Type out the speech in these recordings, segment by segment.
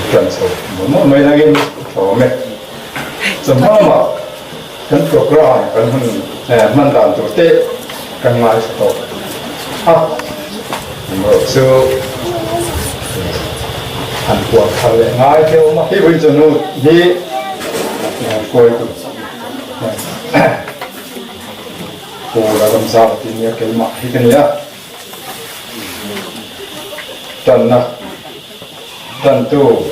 Kan chho mawh mai nangin tlawm e. Chawhma lamah kan program kan hun hman dan tur te kan ngaithla tawh a, engmawh chu han puah thar leh ngai te awm a. Hi vawi chawhnu hi hruaitu Pu Raramzau tih nia keimah hi ka ni a. Tanna Tantu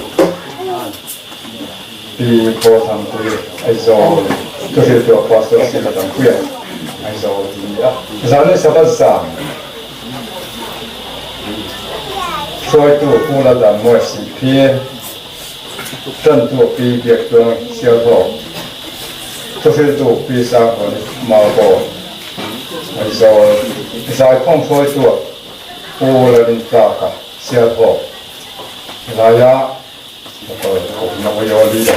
Pi Khawthangpui Aizawl Thuhriltuah Pastor Sila Dangpuia Aizawl tih a ni a. Zan Sabbath zan Hruaitu Pu Laldanmawia Sihphir Tantu Pi Biaktuang Sialhawk Thuhriltu Pi Sanghlawni Maukaw Aizawl Zaikhawm hruaituah Pu Lalintlaka Sialhawk laia motor kohna Wayoli le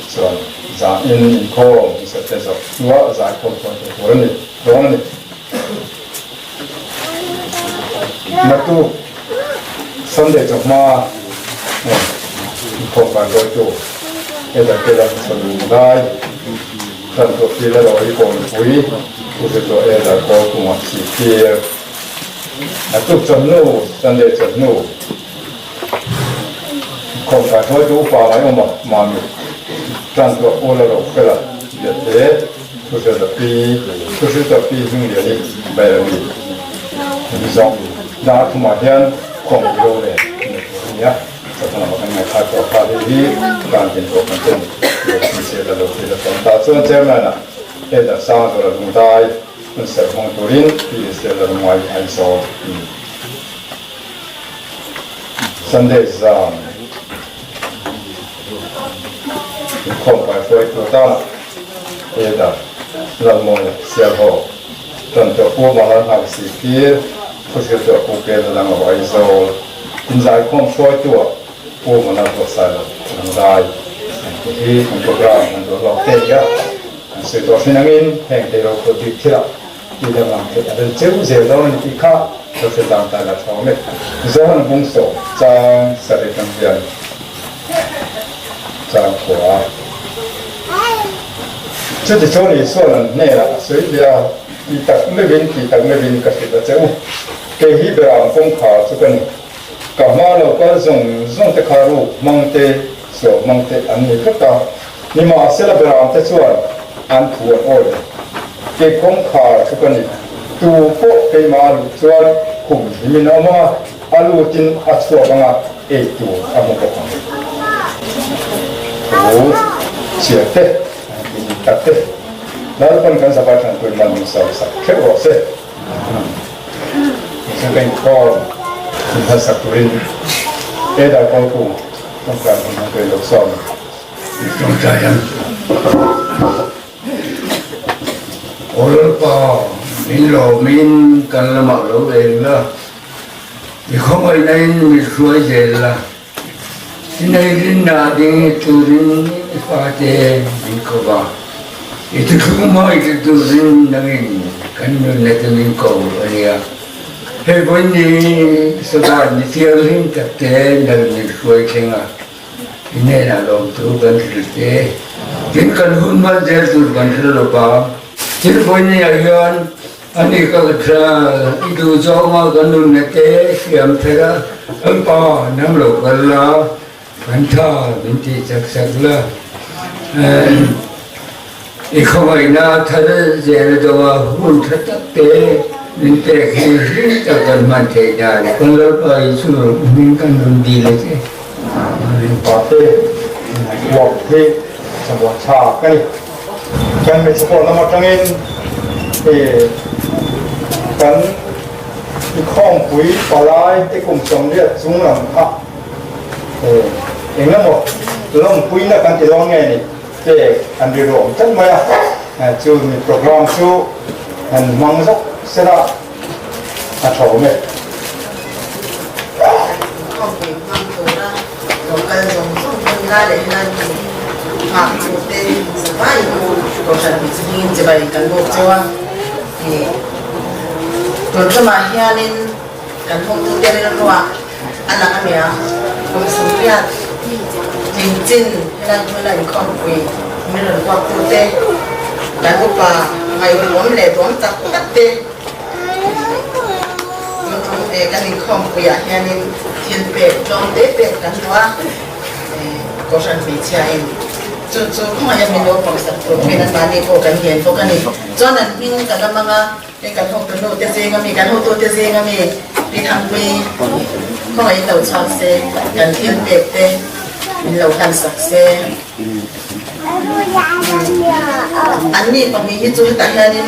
chuan zan in inkhawm hmasa te zawh hnuah zaikhawm hruaitu tur a ni dawn a ni. Naktuk Sunday chawhma inkhawm kan hruaitu Eder Kelam Salung Lai Tan tuah pi la ro i kawnpui u hre tuah e dar kawl kungah si phir. A tuk chawhnu Sunday chawhnu khawm kai hruaitu upa ngai awm a mami tan tuah u la ro fela biate thu hre ta pi thu hre ta pi hming lian i bairami ni zawng dar thumah hian khawm ro le ni tur a nia. Chawhma lama kan ngaihthla tawh kha hei hi dan tin pawh kan tum lo thin se la lo ti la chuan tah chuan chairman ah Elder Sangzawla Lungdai hun serh hmang turin Pi Esther Lalngai Aizawl ni Sunday zan inkhawm kai hruaitu tana Elder Lalmawia Sialhawk Tantuah Pu Malalhang Sihphir Thuhriltuah Pu Kelhalang Aizawl Inzaikhawm hruaitu ah Pu Manal Ruatsailo an zai an ti hi kan program kan duah hlawk te nia kan sawi tawh hrin angin heng te ro khawih bik thil ah ti danglam theih a rel cheu zel dawn a ni tih kha lo hre tlang ta la tha awm e. Zohan Bungsaw chang sarih atang hian chang khua a chuti chuan Isuan an hnenah a sawi leh a, Ti tak meuhin, ti tak meuhin ka hrilh a che u. Kei hi beram kawngkhar chu ka ni. Ka hma lo kal zawng zawng te kha ruk hmang te, sual hmang te an ni vek a. Nimahsela beram te chuan an thu an awi lo. Kei kawngkhar chu ka ni. Tu pawh keimah a luh chuan khum himin a awm ang a, a lutin a chhuak ang a, ei tur a hmu bawk ang. Thu chhiar te, an ti dik tak te. Lalpan kan Sabbath tanpui man min sawi sak theuh rawh se. Chu ka inkhawm min hmansak turin he darkawl kung tawngtai hun hmang turin lo sawm. Tawngtai ang. Aw Lalpa, min lawmin kan lamah lo eng la, i khawngaihna in min hruai zel la, i nei rinna ding turin i fate min ko va, i thuthlung hmangaih turin nangin kan nunna te min ko a nia. Hei vawiin ni Sabbath ni thianghlim tak te nal min hruai thleng a, i hnenah lawmthu kan hrilh te. Tin, kan hun hman zel tur kan hre lo va. Tin, vawiin ni ah hian ani ka i duh zawnga kan nunna te siam thar a, kan pa nang lo kal la, Kan tha min tih chak chak la, i khawngaihna thar zel a dawng a, hun tha tak te min pek hi hlim tak kan hman theih nan kan Lalpa Isu hming kan rawn dil a che. Amen. Pate uap hi samuah tha ka ni. Kan hmeichhe pawh lam atangin kan i khawngpui palai te kum 80 chung lam kha Eng emaw lawmpuina kan ti dawn nge ni pek an ri ruam tlat mai a, chu mi program chu han hmang zawk sela a tha awm e. Khawmpui hmang tura lo kal zawng zawng pawn la leh hian nghak tute zavai kohhran hming chibai kan bawk cheu a, tun tumah hianin kan hawktute rilruah A lang a nia, kum 80 tling chin helai hmuna inkhawmpui min rawn huaktute, kan upa ngaihduhawm leh duam tak tak te luthum eh kan inkhawmpuiah hianin thil pek tlawm te pek kan duh a, Kohhran hmeichhiain chu chu khawngaih a min lo pawmsak tur pawhin anmahni pawh kan ngen bawk a ni. Chuan an hming ka la mang a. Hei kan hotu te zing ami, kan hotu te zing ami Pi Thangpui khawngaih lo chhuak se, kan thil pek te min lo hlan sak se. An ni pahnih hi chu hetah hianin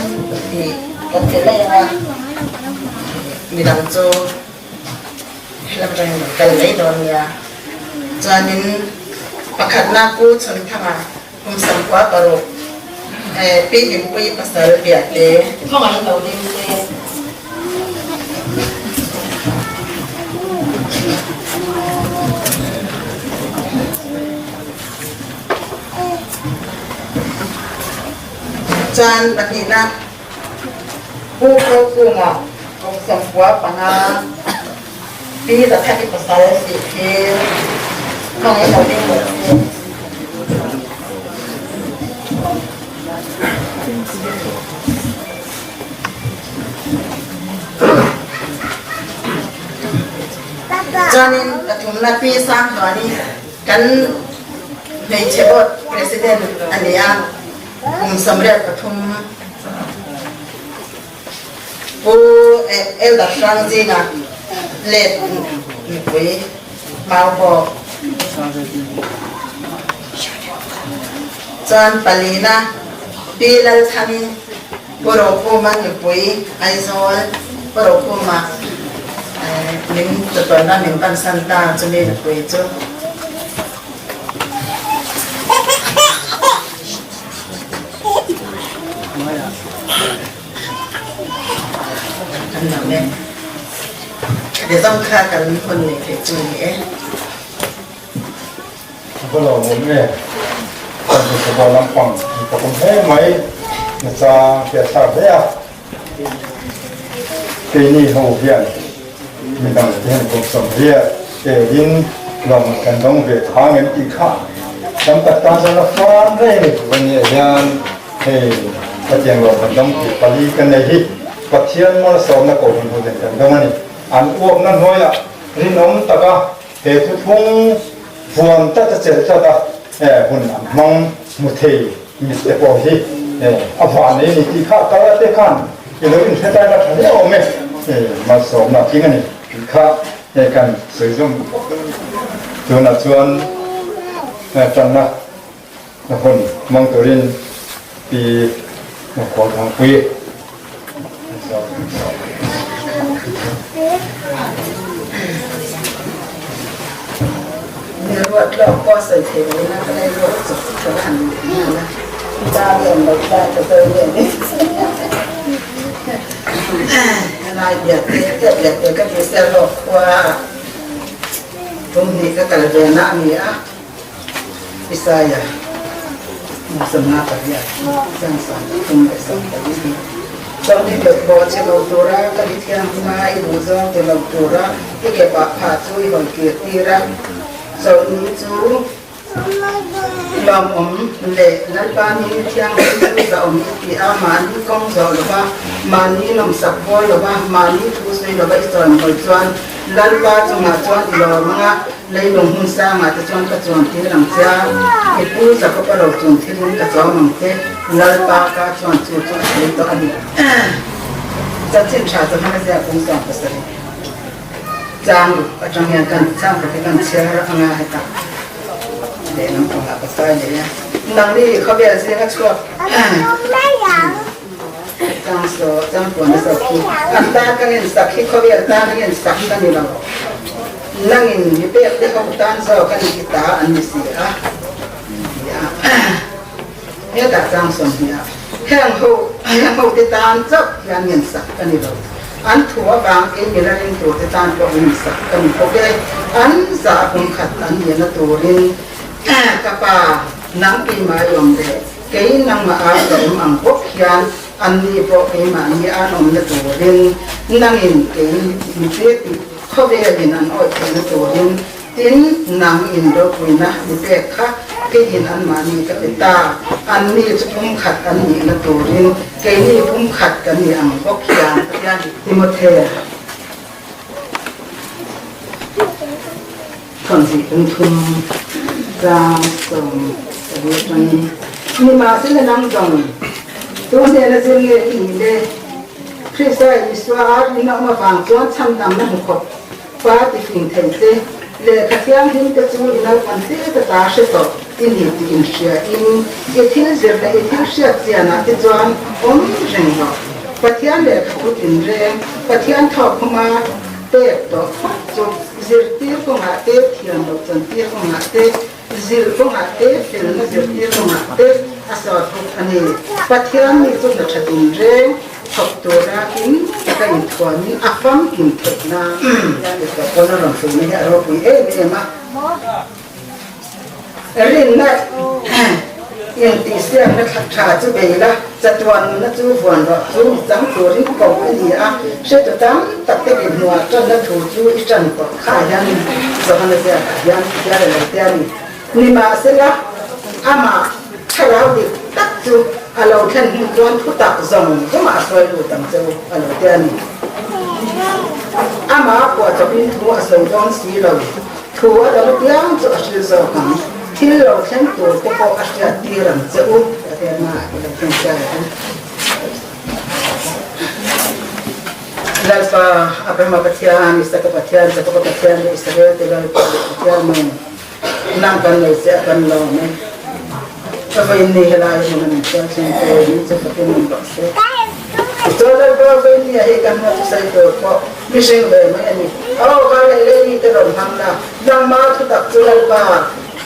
ih kan pe mai ang a, midang chu helam atangin rawn kal mai dawn nia. Chuanin pakhatna Pu Chhunthanga Kum 96 Pi Hlimpuii pasal Biate. Khawngaih lo ding se. Chuan pahnihna Pu Kokunga kum 95 Pi Zathaki pasal Sihphir khawngaih lo ding rawh se. Chuanin pathumna Pi Sanghlawni kan hmeichhe board president a ni a, kum 83. Pu Elder Hrangzinga let mipui mau bawk chuan palina Pi Lalthangi Pu Rokhuma nupui Aizawl Pu Rokhuma min chawtawnna min pansan ta chumi nupui chu. Kan lam e. Khati zawng kha kan hun nei theih chu ni e. A va lo awm e. Kan hmuhsa lampang an pakawm hle mai. Nacha hriatthlak hle a. Keini ho hian midang te hian kum 80 telin lawng kan dawng ve thang em tih kha tam tak tan chuan a fan reng a ni. Vawnia hian hei hetiang lawng kan dawng tih pali kan nei hi Pathian malsawmna kohhran ho ten kan dawng a ni. An uapna hnuaiah rinawm taka he thuthlung vuan tlat a chelh tlat a hun an hmang hmu thei mit te pawh hi a van ei ni tih kha kal a te khan i lo inhre tlai la tha hle awm e, malsawmna a tling a ni tih kha kan sawi zawm tunah chuan tanna hun hmang turin Pi Khualthangpuii Isaia 58 chang 34. Chawlhni belh pawh chhe lo tura ka mi thianghlim a, i duhzawng ti lo tura i ke pah phah chu i hawn kir tir a. Chawlhni chu lawmawm leh Lalpa ni thianghlim chu zahawm i ti a, mahni kawng zawh lova, mahni nawmsak bawl lova, mahni thu sawi lova i chawimawi chuan Lalpa chungah chuan i lawm ang a, leilung hmun sangah te chuan ka chuan tir ang che a, i pu Jakob-a ro chung thilin ka chawm ang che, Lalpa ka chuan chu chu a sawi tawh a ni. Chanchin tha chu hmana ziak kawng 70 chang ruk atang hian kan chang ruk hi kan chhiar ang a, hetah lehlam pangah ka sai leh a, nangni khawvel zinga chhuak. Chang saw, chang puan a zawk hi. An tan ka ngen sak hi khawvel tan a ngen sak ka ni lo. Nangin mi pek te ho tan zawk a ni i ta an ni si a, ti a. Hetah chang 20 ah heng ho, heng ho te tan chauh hian ngen sak ka ni lo. An thu avang kei mila ring tur te tan pawh ngen sak ka ni bawk e. An zah kum khat an nihna turin ka pa nang keimah i awm leh. Kei nangmah a ka awm ang bawk hian anni pawh keimahni an awmna turin, nangin kei mi pe tih khawvelin an awih theihna turin, tin, nang in ropuina mi pek kha keiin anmahni ka pe ta, anni chu pumkhat an nihna turin keini pumkhat kan ni ang bawk hian Pathian Timothea Thawnhnih pumthum tlang 14 atangin nimahsela nang zawng tu hnena zir nge i nih le? Krista Isua a rinna awm avang chuan chhandamna hmu khawp pa ti fing thei che. Lehkha thianghlim te chu i naupang te te ta hre tawh i ni tih inhria in i thil zir leh i thil hriat chianah te chuan awm reng rawh. Pathian lehkha thu tinreng Pathian thawkkhuma pek tawh phawt chu Zirtir kawngah te, thiam loh chantir kawngah te, zilh kawngah te, felna zirtir kawngah te a sawt bawk a ni. Pathian mi chu hna tha tinreng thawk tura kim taka inthuamin a famkim theih nan Pathian pawn a rawn hruhna hi a ropui em em a. Rinna intihsiakna tha chu bei la, chatuan nunna chu vuan rawh chu mi chang turin ko a ni a, hretu tam tak te dinhmuhah tanna thu chu i tan tawh kha hian Johana ziakah hian hial a lo ti a ni. Nimahsela, amah thlarau dik tak chu a lo thlen hnu chuan thutak zawng zawngah a hruai lut ang che u a lo ti a ni. Amah phuahchawpin thu a sawi dawn si lo. Thu a dang apiang chu a hril zawk ang, thil lo thleng tur te pawh a hriat tir ang che u, a ti a, mah i lo thleng chiah ang. Lalpa, Abrahama Pathian, Isaka Pathian, Jakoba Pathian leh Israel te Lalpa leh Pathian nung, nang kan nei che a kan lawm e. Ka vawiin ni helai hmun a min hruai thleng te, min chu fakin awm rawh se. Tichuan Lalpa vawiin ni ah hi kan hmuh thusawi tur pawh Mihring ve mai a ni. Aw ka leh leimi te rawn hmang la, nangma thutak chu Lalpa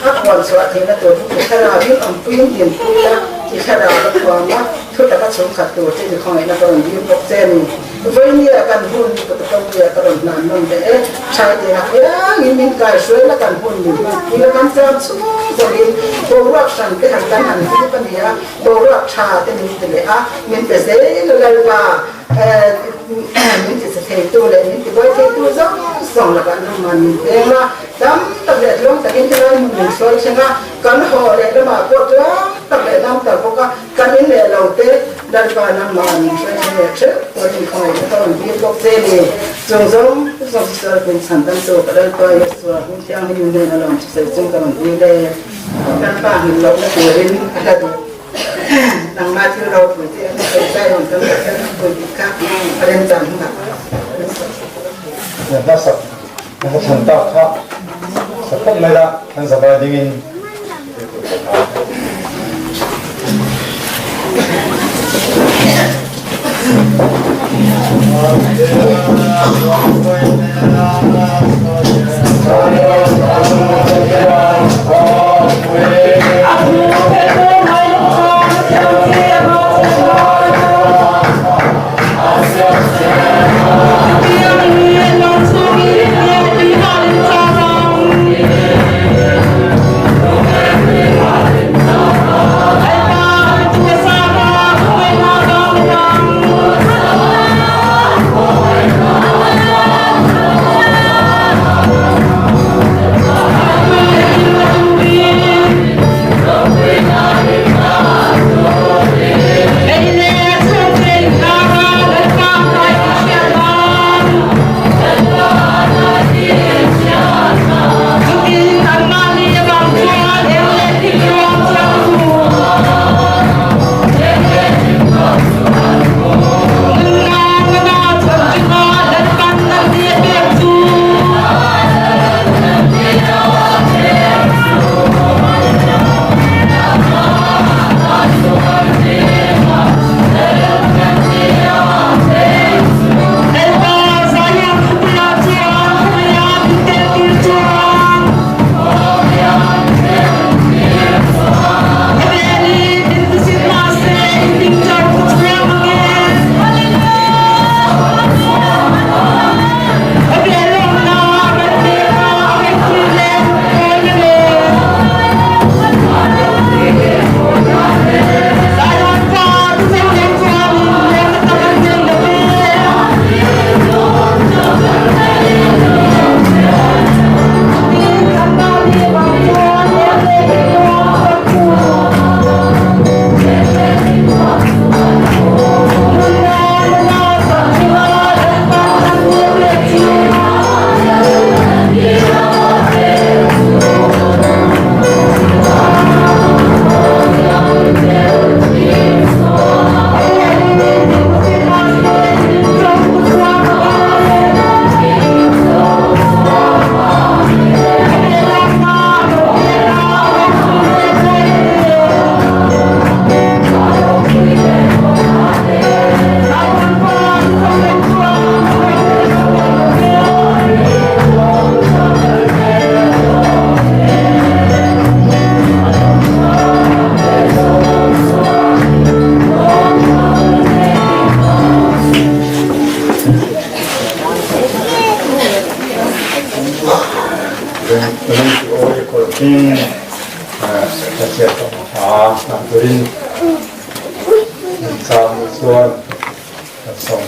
a puan chhuah theihna tur chu i thlarauin awmpuiin dinpui la, i thlarau a thuam a, thutak a chhungkhat tur chu i khawngaihna ka rawn dil bawk che a ni. Vawinia kan hun ni kut ropui ah ka rawn hnan nawn leh e, Thai tir apiangin min kaihruai la kan hun min hmanpui la, kan cham chhung zawngin boruak hran te han kan han hip a ni a, boruak tha te min ti leh a, min pe zel a Lalpa. Min ti che theitu leh min ti buai theitu zawng zawng lakah nangman min peng a, tam tak leh tluang takin helai hmun min sawi thleng a, kan haw leh lamah pawh tluang tak leh dam tak bawk a, kan in leh lo te Lalpa nangman min hruai thleng leh theuh turin khawngaihna ka rawn dil bawk che ni. Chung zawng zawng chu sual pin chhan tam chu ka Lalpa Yeshua hming thianghlim hnena lawm thusawi chung ka rawn dil e. Lalpa hmun lohna turin a hla duh. Nangmah thil ropui te an sawi zai rawn kan la kher pui tih kha a remchang hunah kan sawi sak ang. Hla sak hla thlan tak kha sa phawt mai la, kan zavai dingin takin ka chhiat tawh a tah turin min chang chuan ka sawm.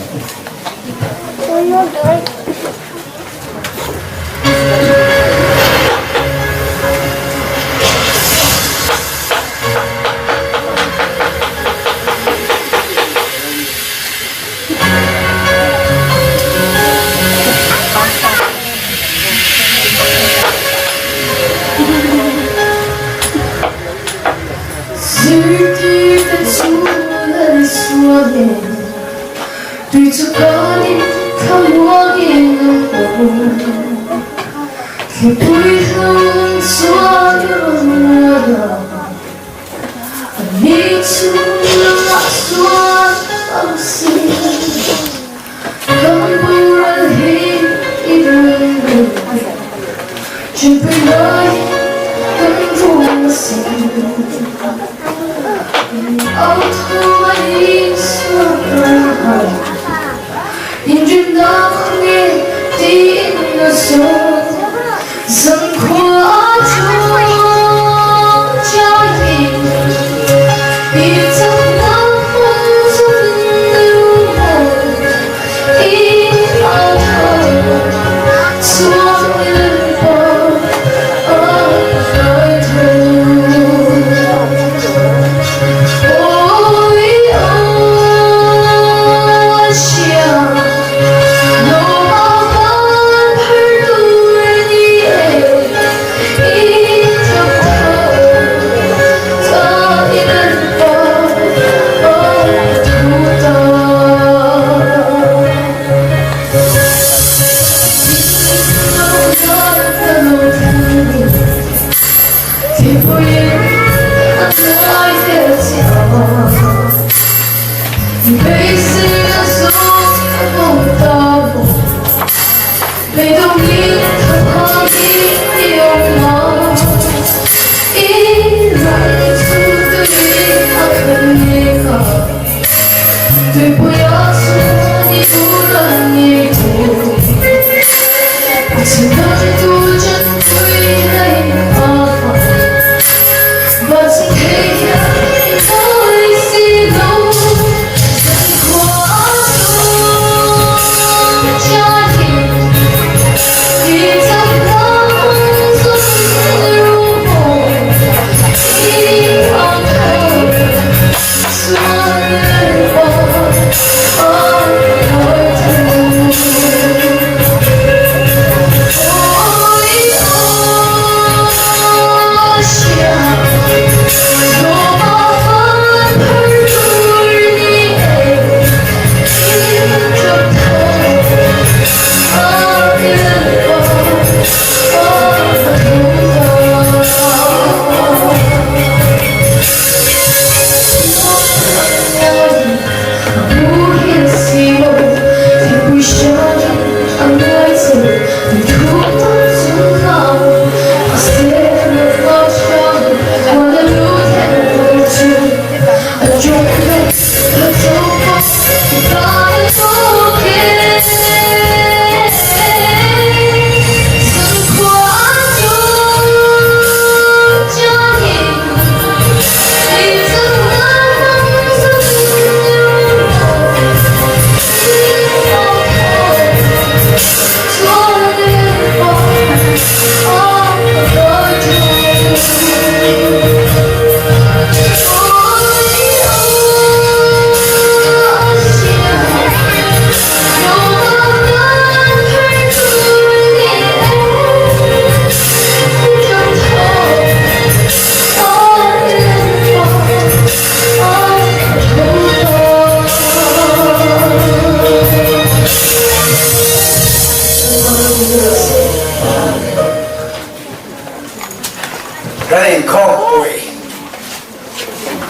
Kan inkhawmpui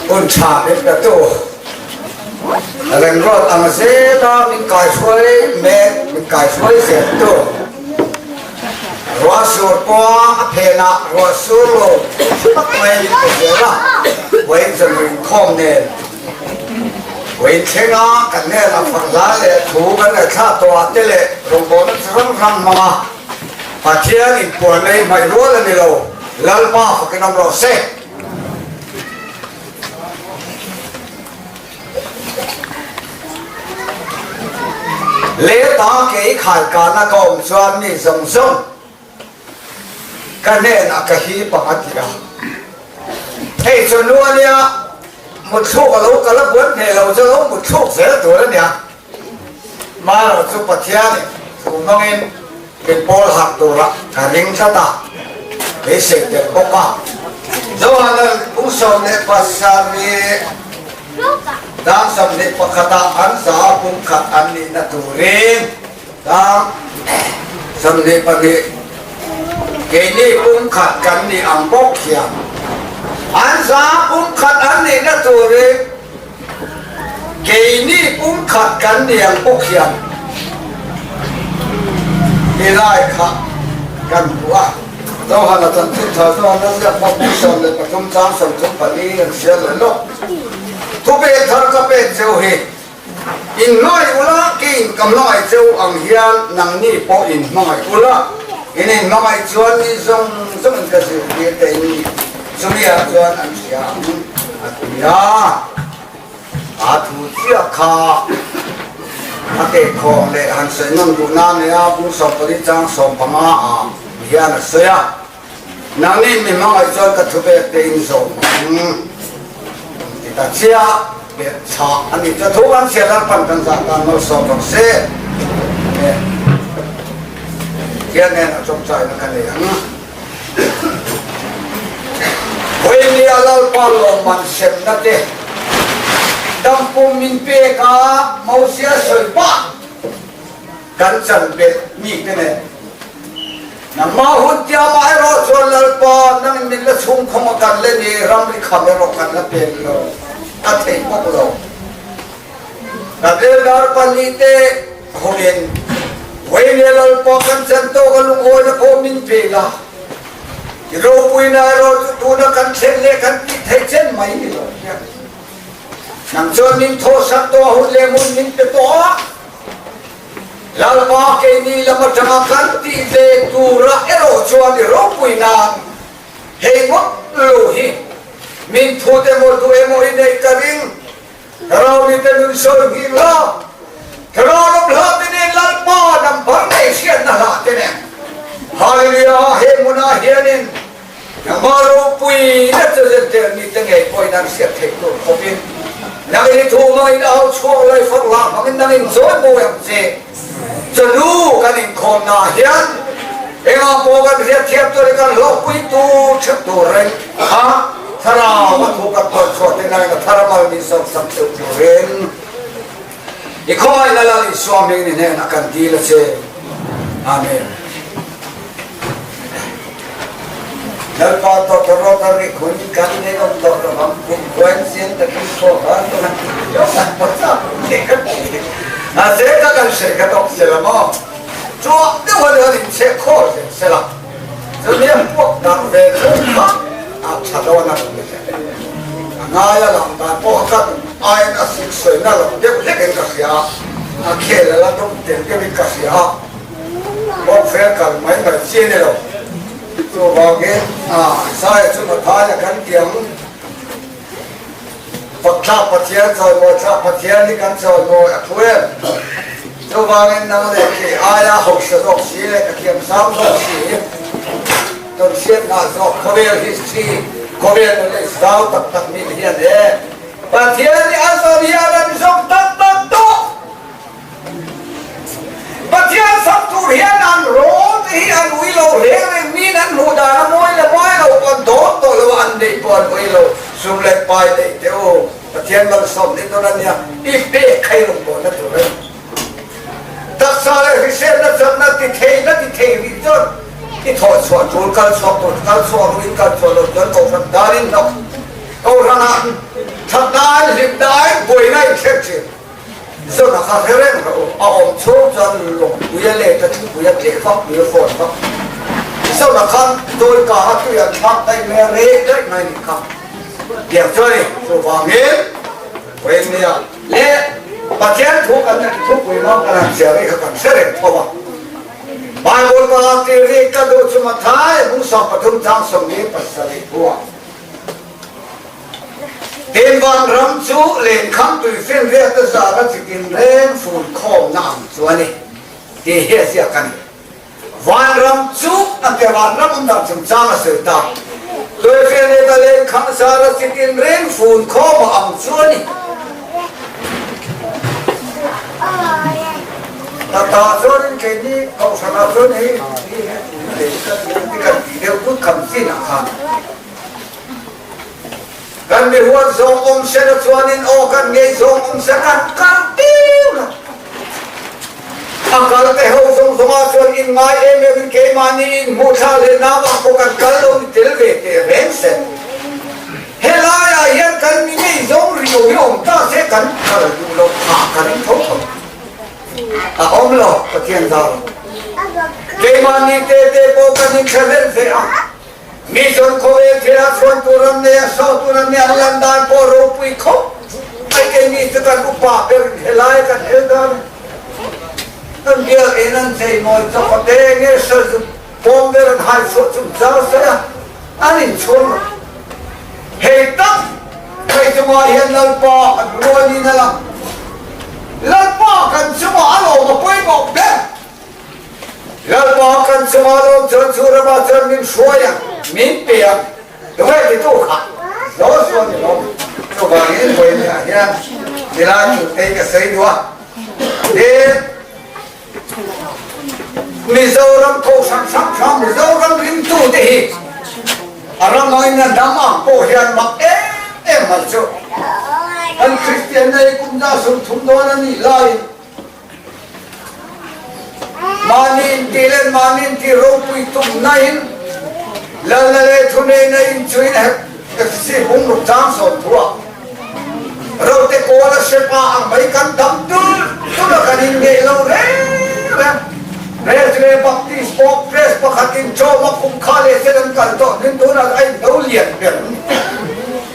hun tha min petu rengrawt ang zela min kaihruai mek min kaihruai zel tu ruah sur pawha a phenah ruah sur lo tak mai min pe zel a vawiin zanriah inkhawm nen vawiin thlenga kan hnenah fak hla leh thu kan ngaihthlak tawh ah te leh rawngbawlna chi hrang hrang hmanga Pathian inpuan nei hmaih rual a ni lo. Lalpa fakin awm rawh se. Leta kei khaikana ka awm chuan mi zawng zawng ka hnenah ka hip ang a ti a. Hei chu nu a nia, mutthluk a lo kal a buan hneh lo chu lo mutthluk zel tur a nia. Marawh chu Pathianin thu hmangin min pawl harh turah ka ring tlat a, beisei tel bawk a. Johana pu 17 dan 21 ah an za pumkhat an nihna turin dan 22 keini pumkhat kan nih ang bawk hian an za pumkhat an nihna turin Keini pumkhat kan ni ang bawk hian helai kha kan hmu a, Johana chanchin tha chuan a ziak hma pum 13 chang 34 an hria leh lawk. Thupek thar ka pek cheu hi, In hmangaih ula, keiin ka hmangaih cheu ang hian nangni pawh in hmangaih ula, in inhmangaih chuan mi zawng zawngin ka zirtir te in ni. Chumi ah chuan an hria ang a ti a, a thu chiah kha a tehkhawm leh han sawi nawn duh na nei a, Pu 14 chang 15 ah hian a sawi a, Nangni mi hmangaih chuan ka thu pek te in zawm ang an ti ta chiah, pek chhah a ni chu thu kan chhiat ang pan kan zah tan malsawm rawh se Pathian nen a chawmchaina ka nei ang. Vawinia Lalpa lawmman semna te dampum min pek a, Mosia sawi pah kan chan belh mi te nen. Nangmah hun tiamah erawh chuan Lalpa nangin min la chhungkhawm a kan le ni, ramri kham erawh kan la pen lo, a theih bawk lo. Kan eldar pahnihte Khawiin Vawinia Lalpa kan chan tawk a lungawina pawh min pe la, i ropuina erawh chu tuna kan thlen leh kan tih theih chen mai ni lo hian nang chuan min thawhsak tawh a hun leh hmun min pe tawh a, Lalpa keini lam atanga kan tih ve tura erawh chuan i ropuina hei ngawt lo hi min phut emaw duh emaw i neih ka ring. Thlarau mite nun sawi nghing la, Thlarau ram hla te nen Lalpa number nei hriatna hla te nen Hallelujah he hmunah hianin nangmah ropui na chu zirtir mite ngei pawhin an hriat theih tur khawpin nangin i thu hmangin au chhuak lai fak lah hmangin nangin zawi mawi ang che. Chanu kan inkhawmna ah hian engah pawh kan hriatthiam tur hi kan hlawhpui tur theuh tur reng a, thlarau a thu kan tawn chhuah te nangin a thar mal min sawmsak theuh turin i khawngaihna Lal Isua hming ni hnenah kan dil a che. Amen. Lalpa tawtawrawt a ri khun kan nei awm tawh lo ang kum khuain sian takin khua khan ka han ti viau kan pawisa te ka ti mahse ka kan hre ka tawk sela maw chuah deuh a han in cheh khawl zel sela chumi a puak darh ve chu kha a tha dawn a ni hle a ngai a lang dan pawh kha aiin a sik sawina lo deuh hlek in ka hria a khel a la dawm tel deuh in ka hria bawk fel kal mai mai chi a ni lo. Chuvangin Isaiah chu Mathaia kan ti ang, Fakthlak Pathian, chawimawi thlak Pathian hi kan chawimawi a thu em? Chuvangin nang leh kei aia hausa zawk si leh ka thiam sang zawk si, tawnhriatna zawk khawvel history, khawvel knowledge zau tak tak mi te hian e Pathian hi a zawm hian an zawm tak tak tawh. Pathian sak tur hian an rawl te hi an ui lo hle reng min an hmuh dan a mawi le mawi lo pawh an dawn tawh lo a, an neih pawh an ui lo. Sum leh pai neih teh u, Pathian malsawm ni dawn a nia, i pek kha i rawn bawhna tur a ni. Taksa leh hriselna chakna ti thei na ti thei rih chuan i thawh chhuah tul kal chhuak tur kal chhuak ru in kal chhuah lo chuan kohhran danin hnawk kohhranah thatna ai hlimna ai buaina in thlen thin. Zona kha hre reng rawh u, a awm chhung chuan lawngpui a let a, thupui a tleh vak, tui a fawn vak. Zona khan dawi ka a tui an thlak daih mai a, reh daih mai a nih kha. Tiang chuan i chuvangin vawiin nia leh Pathian thu kan thupui hmang kan han chhiar hi kha kan hre reng tho a. Bible ka tir hi ka duh chu Mathai bung 13 chang 47 thuah Tin vanram chu lenkhang tuifinriat a zara chitin reng fun khawmna ang chu a ni tih hi a ziak a ni. Vanram chu a ke vanram awm dan chungchang a sawi ta. Tuifinriat a lenkhang zara chitin reng fun khawma ang chu a ni. Tata chuanin keini kohhranah chuan hei hi kan tih deuh kut kham chinah khan Kan mi huat zawng awm se na chuanin aw kan ngei zawng awm se kan kal tiu lo. A kal te ho zawng zawngah chuan in ngai em em in keimahni in hmuh thla leh namah pawh kan kal lo ni tel ve teh reng se. Helaiah hian kan mi ngei zawng rio hi awm ta se kan kal duh loh phah ka ring tho tho. A awm lo Pathian zar. Keimahni te te pawh kan inthla hlel ve a. Mi chuan khawvel thila chhuan tur an nei a, saw tur an nei a, an lan dan pawh ropui khawp mai. Keini chu kan upa ber in helai kan hel dan a, kan biakinn an chei mawi chawk a, te nge sal chu pawm ber an hai chhuah chung chau sawi a, an inchhuang lo. Hei tak hei chungah hian Lalpa an rualin a lang. Lalpa kan chungah a lawm a pawimawh ber. Lalpa kan chungah lawm chuan chu ramah chuan min hruai ang, min pe ang. Tunge titu kha? Joshua ni lo. Chuvangin vawiinah hian nilai chu tei ka sawi duh a. Tin, Mizoram kohhran hrang hrang, Mizoram ringtute hi a ramawina dam ang pawh hian mak em em mai chu. Kan Kristianna hi kum za 30 dawn a nih laiin, Mahni intih leh mahni intih ropui tumna in lalna leh thuneihna inchuin FC hung ruk chang 30 ah rote kawl a hre pa ang mai kan dam tul tul a kan inngeih lo reng reng. Resle Baptist pawh press pakhat in chawm a kum kha leh sen an kal tawh hnin tunah a indo lian ber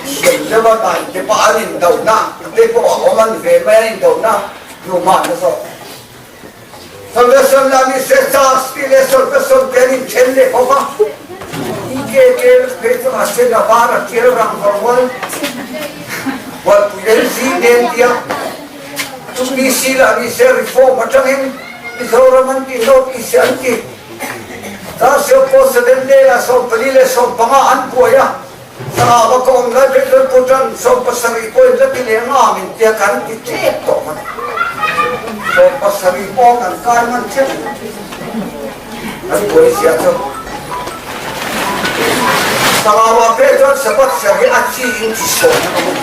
hriam deuh a dai te pawh an indohna te pawh a awm an ve mai a indohna Hnuhma na zawk. Salvation la ni se Charles tih leh Salvation te an inthen leh bawk a. EKK phei chu a sen a var a tial rang vawr rual Hualpui LG nen tia chu BC lah ni se Reform atangin Mizoram an ti North East an ti. Charles pawh Seven Day lah 14 leh 15 an buai a. Thlarau a ka awm lai phei chuan Pu Tan 17 pawhin la ti leh nga min tia kan ti tep tawh mai. 17 pawh kan kai man tep kan buai zia chu. Thlarau ah phei chuan Sabbath ser hi a chi in chi sawn a awm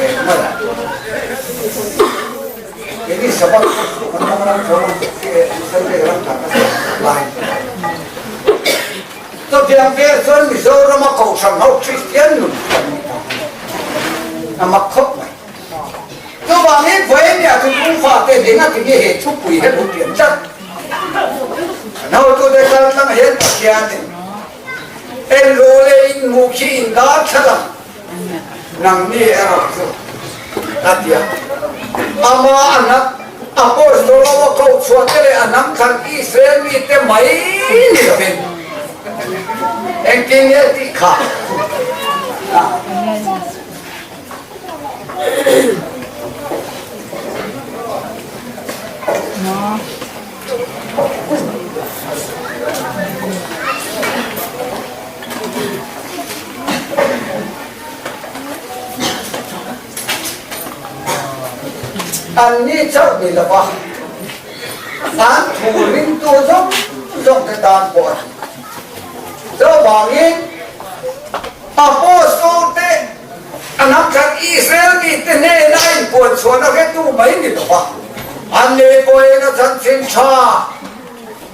reng mai a. Keini Sabbath chu kan hmang ram chuan Sunday ram kan lai. Chutiang vel chuan Mizorama kohhran ho Kristian nun chu an ni ta a ni. A mak khawp mai. Chuvangin vawinia chu Pu fate ding a tinge he thupui he lo pian tlat. Kan hotute kal tlang hian Pathianin en ru leh in hmuh khi in dar thlalang nangni erawh chu a ti a. Ama a nat Apostol ho a koh chhuah te leh a hnam thlan Israel mite mai ni lovin engtin nge tih kha a. An ni chauh ni lova, an thu ringtu zawng zawng te tan pawh a ni. Chuvangin Apostol te a hnam khat Israel mite hnena inpuan chhuahna hretu mai ni lova, an ni pawhin a chanchin tha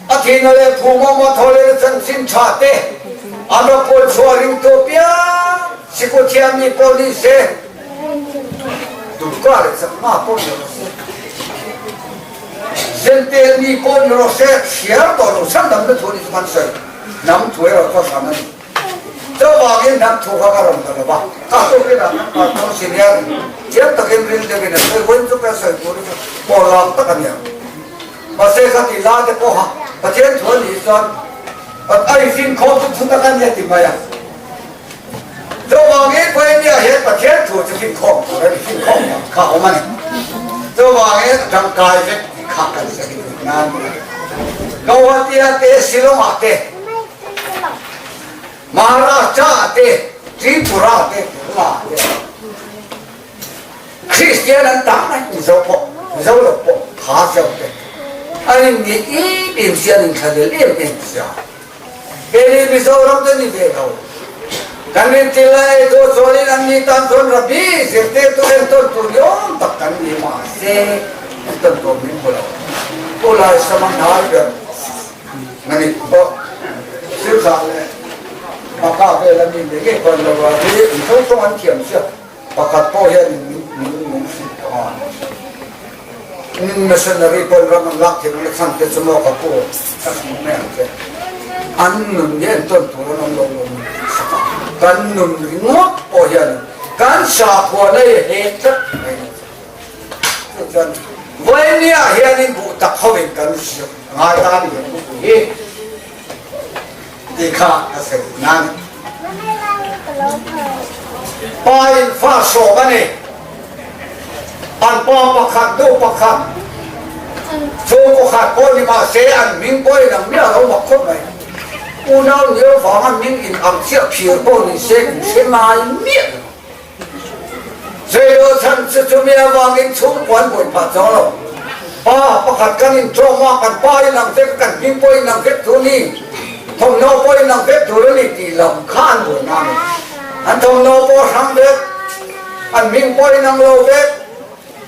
a thihna leh phumawma thaw leh a chanchin tha te an rawn puan chhuah ringtu apiang sikul thiam mi pawh ni se, Durga leh Chakma pawh ni rawh se, Zentel mi pawh ni rawh se, chhiar tawh lo chhandamna thu ni chu kan sawi, hnam thu erawh chu a hran a ni. Chuvangin hnam thu kha ka rawn ta lo va, ka tukin ah kan pastor senior thiam takin ril deuhin a sawi, vawiin chu ka sawi tur hi chu pawh lak tak a ni ang. Mahse kha ti la te pawha. Pathian thu a nih chuan a infinkhawm chu thu tak a nia ti mai a. Chuvangin Pawimia hian Pathian thu chu finkhawm tur a ni, finkhawm ang kha a awm a ni. Chuvangin a tangkai vek tih kha kan sawi duh nan a ni. Guwahati-ah te, Shillong-ah te, Maharashtra-ah te, Tripura-ah te, Kerala-ah te Kristian an tam mai, Mizo pawh, Mizo lo pawh kha zeuh te an inngei em em sia, an inthlahlel em em sia. Kei Mizoram te ni ve lo. Kan rintil lai ei tur chuanin an ni tan chuan Rabbi zirtirtu entawn tur ni awm tak kan ni mahse entawn tur min hmu lo. Pu Laisama hnai ber Nganih pawh Silchar leh Maka vela mi ngei ngei pawh an lo a, hi Mizo tawng an thiam sia pakhat pawh hianin min min min hrilh tawh a. Missionary pawn ram an lak thei na chhan te chu maw ka pu ka hmu mai ang che. An nun hi entawn tur an awm lo lo ni tih sak a, kan nun ringawt pawh hian kan sakhuana hi he tlat mai ni chu. Chu chuan Vawinia hianin buh tak hovin kan zir ngai ta ni ang bupui hi tih kha ka sawi duh nan. Pa in fa sawm a ni. An pa pakhat nu pakhat, chhungkaw khat pawh ni mah se an hming pawh in ang miah lo mak khawp mai. Unau niau vanga hming in ang chiah phir pawh ni se in hre ngai miah lo. Zeilo chhan chu chumi avangin chhungkua an buai phah chuang lo. Pa pakhat kan intawm a, kan pa in ang vek, kan hming pawh in ang vek tur ni, thawmhnaw pawh in ang vek tur a ni tih lam kha an buai na a ni. An thawmhnaw pawh a hrang vek. An hming pawh in ang lo vek.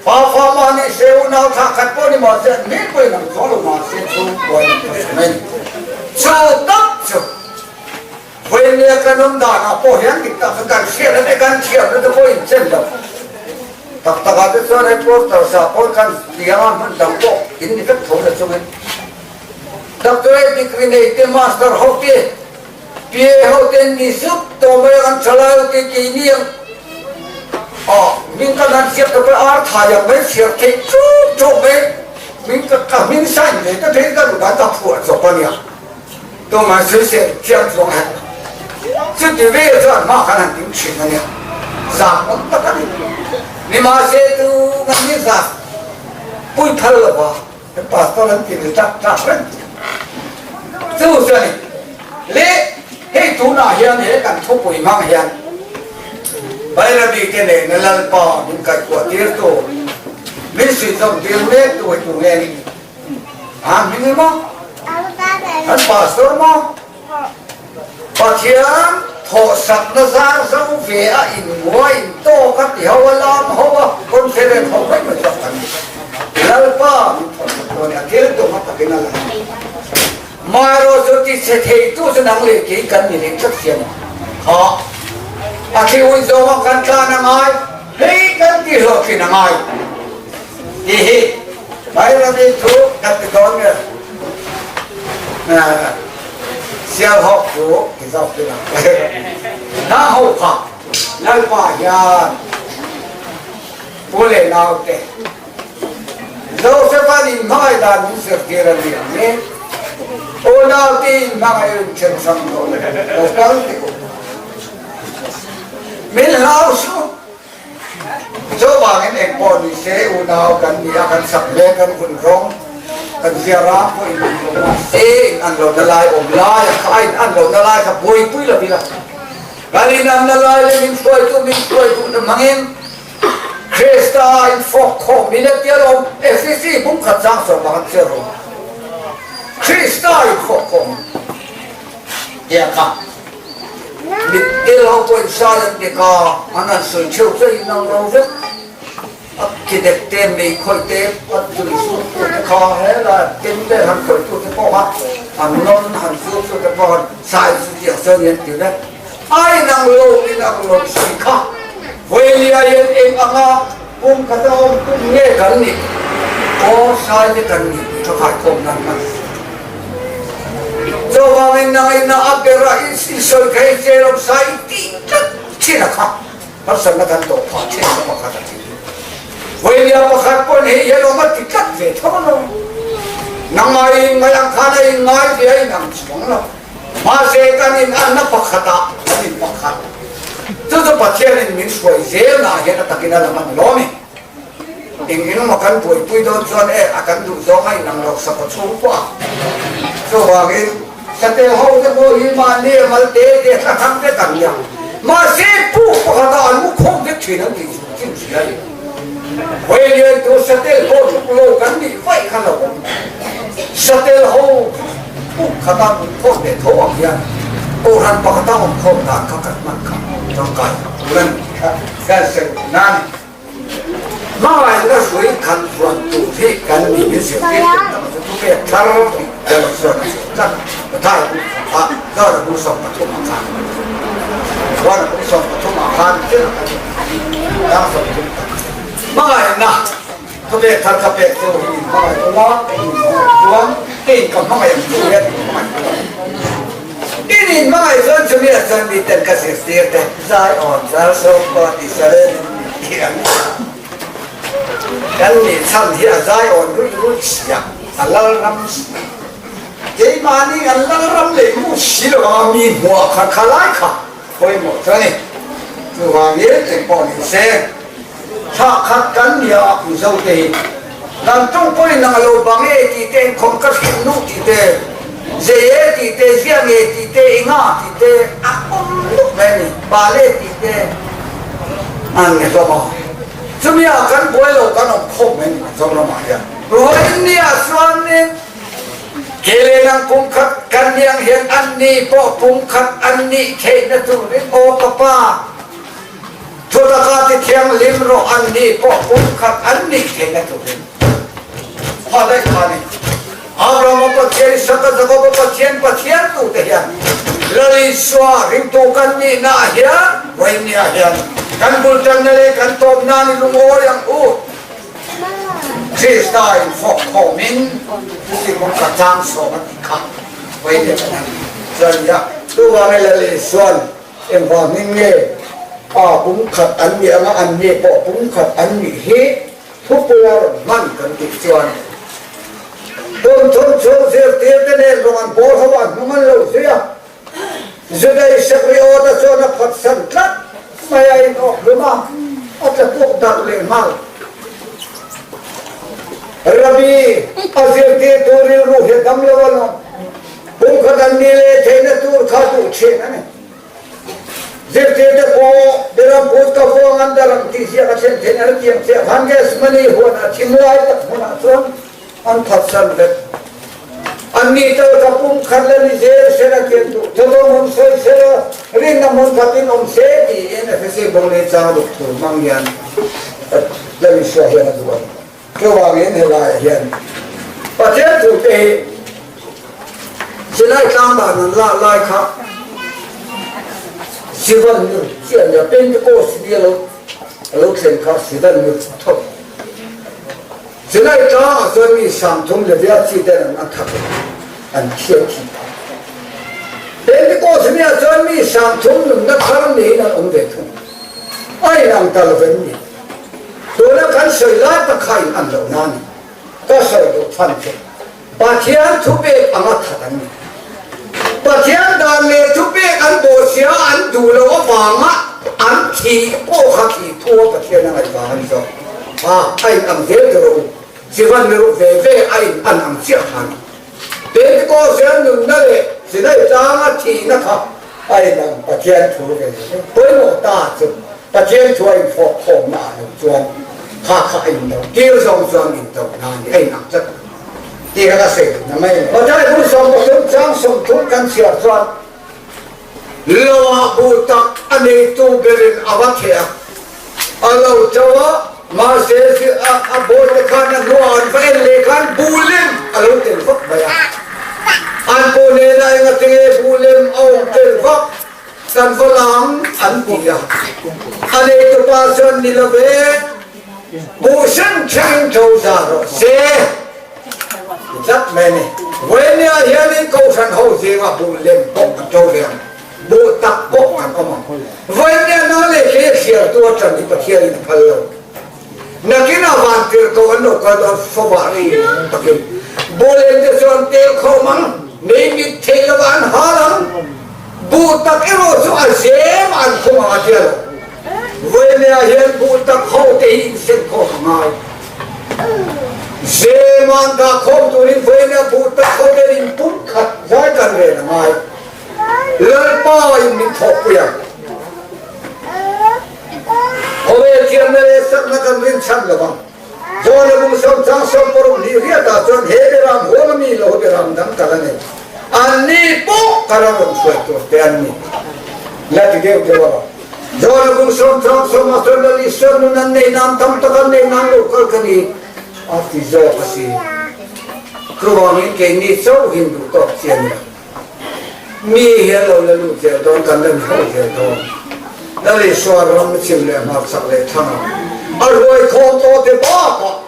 Pa fa mah ni se, unau thlah khat pawh ni mah se, an hming pawh in ang chuang lo mah se, chhungkua in ka hre mai. Chu tak chu Vawinia kan awm danah pawh hian dik tak kha kan hriatna te kan thiamna te pawh in chen lo. Tak takah te chuan hei poster sa pawh kan tiang a, hmun dang pawh in ni vek tho na chungin Doctorate degree nei te, master ho te, PA ho ten ni zuk tawh mai ang an tha lai lo tih tih ni ang ah hming ka nan siam ta pawh ar thai ang mai chhiar theih chuk chuk mai hming ka ka hming sign ve ta theih ka duh dan ka phuah chawp a nia tumah sawisel chiang chuang hek lo chuti vel chuan hma khan han ding thin a nia zam awm tak a ni nimahse tu ngan ni zah pui phal lo va. Pastor an ti ve tak tak reng chu chu a ni. Le hei tunah hian he kan thupui hmang hian Bairabi te nena Lalpa min kaihkuah tir tu, min suihzawm tir mek tu hi tu nge ni? A hming emaw? Kan pastor maw? Pathian thawhsakna zar zo ve a inmuai intawk a ti ho a, lam ho a, conference ho mai mai zawk kan ni. Lalpa min thawhsak dawn e, a thil tum a takin a lang a. Marawh chu ti chhe theitu chu nang leh kei kan ni leh tlat hian kha a thil hun zawnga kan tlan a ngai, hei kan ti hlawhtlin a ngai tih hi Bairami thu kan ti dawn nge. Sialhawk chu ti zawk ti lang hna ho kha Lalpa hian pu leh nau te Joseph-a'n in hmangaih dan min zirtir a ni ang e unau te in hmangaih in then hrang lo lo kal teh u min hlau suh. Chuvangin eng pawh ni se unau kan ni a, kan sak mek kan hun rawng, kan zia ram pawh in an lo na se, in an lo na lai awm lai a kha a in an lo na lai kha buaipui lo ila, kan in an na lai leh min hruaitu min hruai duh na hmangin Krista in fawk khawm in a tia lawm, Efesi bung khat chang sawm bang an chhiar rawh, Krista in fawk khawm tia kha. Mit tel ho pawhin sai an dik a, an han sawi theuh chu a inang lo vek. A ki dek te, mei khawih te, a tui zut tu te kha helai an tem vel han khawih tu te pawh kha an nawn han zut tu te pawh han sai chu tiang chuan an ti vek. A inang lo inang lo si kha Vawilia hian eng anga pum khat a awm tum nge kan nih? Aw sai te kan nih tih kha khaikhawm nan hman a si. Chuvangin nangin a ber a in sawi thei che lo sai tih tlat thin a kha harsatna kan tawh phah thin na pakhat a ti. Vawilia pakhat pawn hei hian awm a ti tlat ve tho lo. Nangmah in. inngaih ang khan a inngai ve a inang chuang lo. Mahse kan inanna pakhatah kan inpakhat. Chu chu Pathianin min hruai zelnaah hian a takin a lang a ni lo a ni. Eng eng emaw kan buaipui dawn chuan e a kan duh zawng a inang lo sakhaw chhung pawh a. Chuvangin satel ho te pawh hi mahni a mal te te thla thang vek an nia. Mahse puk pakhatah an mu khawm vek thin an tih chu chin hria a ni. Vailian tur satel pawh tluk lo kan nih vaih kha lo awm. Satel ho puk khata mut khawm leh tho ang hian Kohhran pakhata awm khawm dan kha kan hman kha tangkai tur a ni kha kan sawi na a ni. Hmangaihna hrui khat huan tur hi kan ni min zirtir tum tak chu thupek thar tih ber chuan a sawi tlat. Pathai a bung khat a, John a bung 13 ah khan John a bung 13 ah khan thil a kan dang 30 tak. Hmangaihna thupek thar ka pek chu hi in hmangaih ula, ka in hmangaih chuan kei ka hmangaih ang chu hian in hmangaih ula. In in hmangaih chuan chumi ah chuan miten ka zirtir te zai awn zar sawm pawh ti salen in min ti ang. Kan nih chhan hi a zai awn ruih ruih si a, a lal ram si. Keimahni kan lal ram leh mu si lo anga mi hmuah kha kha lai kha pawimawh chu a ni. Chuvangin engpawh ni se thla khat kan nia a Mizo te hi kan tawng pawhin ang lo bang e tih te inkhawm ka hrilh nuh tih te zei e tih te ziah nge tih te enga tih te a awm nuk mai a ni bal e tih te an ni hlawm a. Chumi ah kan buai lo kan awm khawm mai a ni Mizoramah hian. Ruainni ah chuanin Kele nang pum khat kan nih ang hian annih pawh pum khat an nih theihna turin aw ka Pa, thutak ah ti thianghlim rawh annih pawh pum khat an nih theihna turin. Kha daih kha ni. Abrahama Pathian, Isaka, Jakoba Pathian, Pathian tute hian Lal Isua ringtu kan nihna ah hian vawiin ah hian kan bultanna leh kan tawpna ni lungawi ang u. Krista in fawk khawmin chuti kawng ka chang sawm a tih kha vawi leh kan han chuan nia. Chuvangin Lal Isuan engvangin nge pa pumkhat an nih anga an ni pawh pumkhat an nih hi thupuia rawn hman kan tih chuan Tumthum chhung zirtirte nen rawn an pawl ho a hnung an lo zui a. Juda Isakriota chuan a phatsan tlat mai a inawk hlum a, a tla puk darh leh nghal. Rabbi, a zirtirtu rilru hi a dam lo alawm. Kum khat an ni leh theihna tur kha duh thin a ni. Zirtirte pawh Beram kut ka vuang an dar ang tih ziak a thlen theihna a tiang chiah khan Gethsemane huanah thim lai tak hmunah chuan an phatsan vek. Annih tal ka pum khat le ni zel sela tian duh thawm awm sawi sela rinna hmun khatin awm se tiin Efese bawng leh chang ruk tur hmang hian Lal Isua hian a duh a ni. Chuvangin helaiah hian Pathian thute hi Sinai tlang dan an lak lai kha Sivan nu chi a nia, Pentecost ni a lo thlen kha Sivan nu thawk. Chulai tlangah chuan mi 30 le vial chi ten an that a, an thiat thi phah. Pentecost ni ah chuan mi 30 nunna thar niin an awm ve thung. A inang ta lo em ni? Tuna kan sawi lai tak kha in an loh na ni. Ka sawi duh chhan chu Pathian thupek anga that an ni. Pathian dan leh thupek an bawhchhia an duh loh avanga an thih pawh kha thih thu a Pathian a ngaih vang a ni zawk. A, a in ang zel tur a u. Chivan mi ruh ve ve a in an ang chiah khan. Pentecost hian nunna leh Sinai tlanga thihna kha a in ang Pathian thu ve ve. Pawimawh ta chu Pathian thu a infawk khawmna ah lo chuan kha kha a in do tir zawng chuan in do na a ni a in ang tlat. Tih kha ka sawi duh na mai a ni. Pathian bu 13 chang 30 kan chhiar chuan Loah bu tak a neitu berin a va theh a, a lo to a, mahse a bawlte khan a hnuah an va en leh khan bu lem a lo tel vak mai a. An pawh nena engati nge bu lem a awm tel vak kan va lang an ti a. A neitupa chuan ni lo ve, bu hrim hrimin tho za rawh se. Ti tlat mai a ni. Vawinia hianin Kohhran ho zingah buh lem pawh kan to ve ang, buh tak pawh kan awm ang. Vawinia nang leh kei a hriartu atang hi Pathianin a phal lo. Nakinah vantirhkoh an lo kal dawn fawvah ri takin Bawlem te chuan tel khawm ang, mei mit thei lovah an hal ang, buh tak erawh chu a zem an khum ang a tia lo. Vawiinah hian buh tak ho te hi insen khawm a ngai. Zem an dah khawm turin vawiinah buh tak ho te in pum khat zai kan ren a ngai. Lalpa in min thawhpui ang. Khawvel thiamna leh sakna kan rinchhan lo vang. John-a bung sawmchang sawmparuk hnih riatah chuan he beram huam a mi lo beram dang kal a nei. Anni pawh ka ram rawn hruai tur te an ni. La ti deuh deuh a va. John-a bung sawmchang sawmah chuan Lal Isua nun an nei nan tam tak an nei nan lo kal ka ni a ti zawk a si. Chuvangin keini chauhin duh tawk chi a ni lo. Mi hi an lo la lut zel dawn, kan la ni ho zel dawn. Lal Isua ram chim leh hmarchak leh thlang a, a ruai khawm tawh te bakah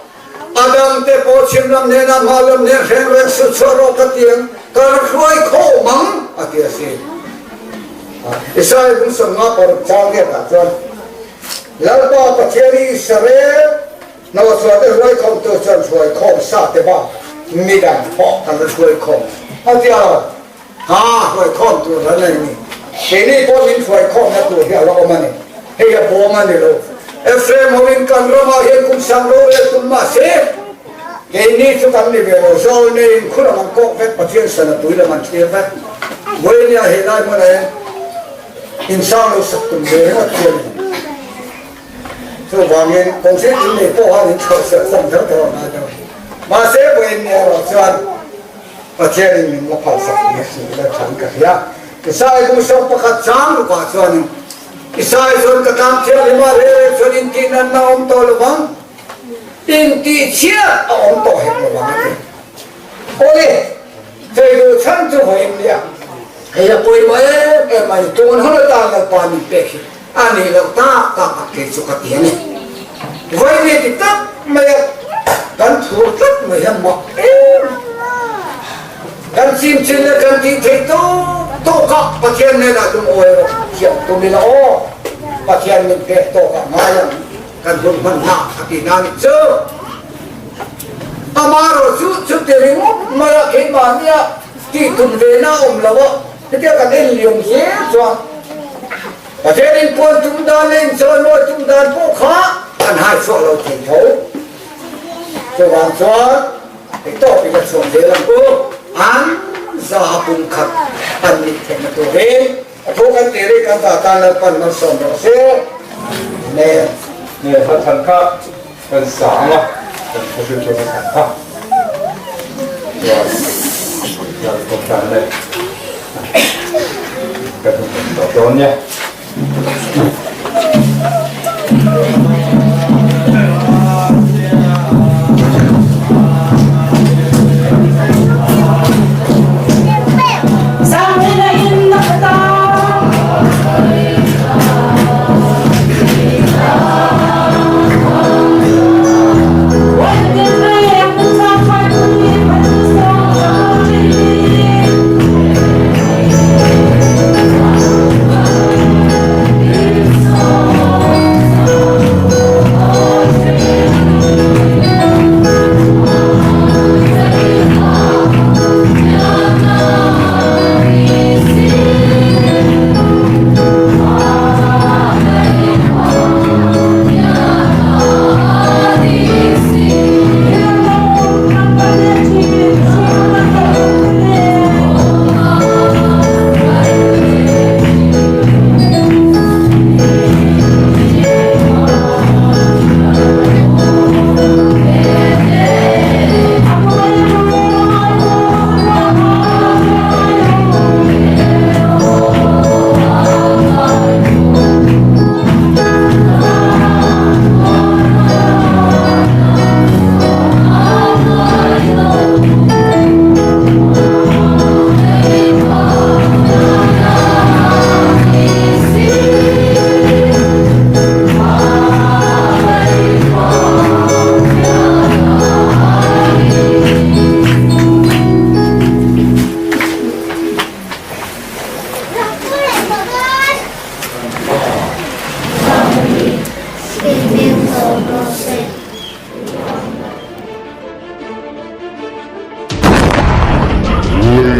a dang te pawh chim lam hnenah hma lam hnen hreng reng sut chhuah rawh ka ti ang, ka la hruai khawm ang a ti a si. Israel bung sawmnga paruk chang riatah chuan Lalpa Pathian hi Israel Hnawhchhuah te hruai khawmtu chuan hruai khawm sa te bak midang pawh kan la hruai khawm a tia lo. Ha, hruai khawm tur an nei ni. Keini pawh min hruai khawmna tur hi a la awm a ni. Hei a bawm a ni lo. Ephraim hoin kan ramah hian kum sang rorel tum mah se, keini chu kan ni ve lo. Zawl neiin khu lam an kawk vek, Pathian sana tui lam an thlir vek. Vawinia he lai hmunah hian insang lo sak tum ve ringawt chi a ni. Chuvangin kawngzir in nei pawh han inchhuah serh hlawm deuh deuh a ngai deuh. Mahse vawiin ni erawh chuan Pathianin min la phalsak ni si ila than ka hria. Isai bung sawm pakhat chang rukah chuanin Isai chuan ka tlang thianghlim a rel rel chuan intih nanna a awm tawh lovang, intih chhiat a awm tawh hek lovang a ti. Awle, chei duh chhan chu vawiin nia hei a pawimawh em em a ni. Tun hun atan Lalpa min pek hi A nih loh tak tak a kei chu ka ti a ni. Vawi ti tak mai a kan thur tlat mai hian mak em. Kan chim chin leh kan tih theih tawk tawk ah Pathian hnenah lungawi rawh thiam tum ila aw. Pathian min pek tawk ah ngai ang kan hun hman hna a ti na nih chu. Amaherawh chu chuti ringawt mai a keimahni ah tih tum ve na a awm lo a, hetia kan en liam zel chuan Pathian in puan tum dan leh inchawimawi tum dan pawh kha an hai chhuah lo thei tho. Chuvang chuan hei tawp in a chhuak zel ang u. An za pum khat an nih theihna turin a thu kan tih rih kan za tan Lalpan malsawm rawh se. Amen. Nge hla than kha kan sa ang a, kan khawhri chu hla than kha chuan kan kawhhran leh kan hun kan tawh dawn nia.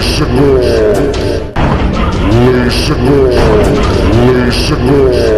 Leisekawt. Leisekawt. Leisekawt.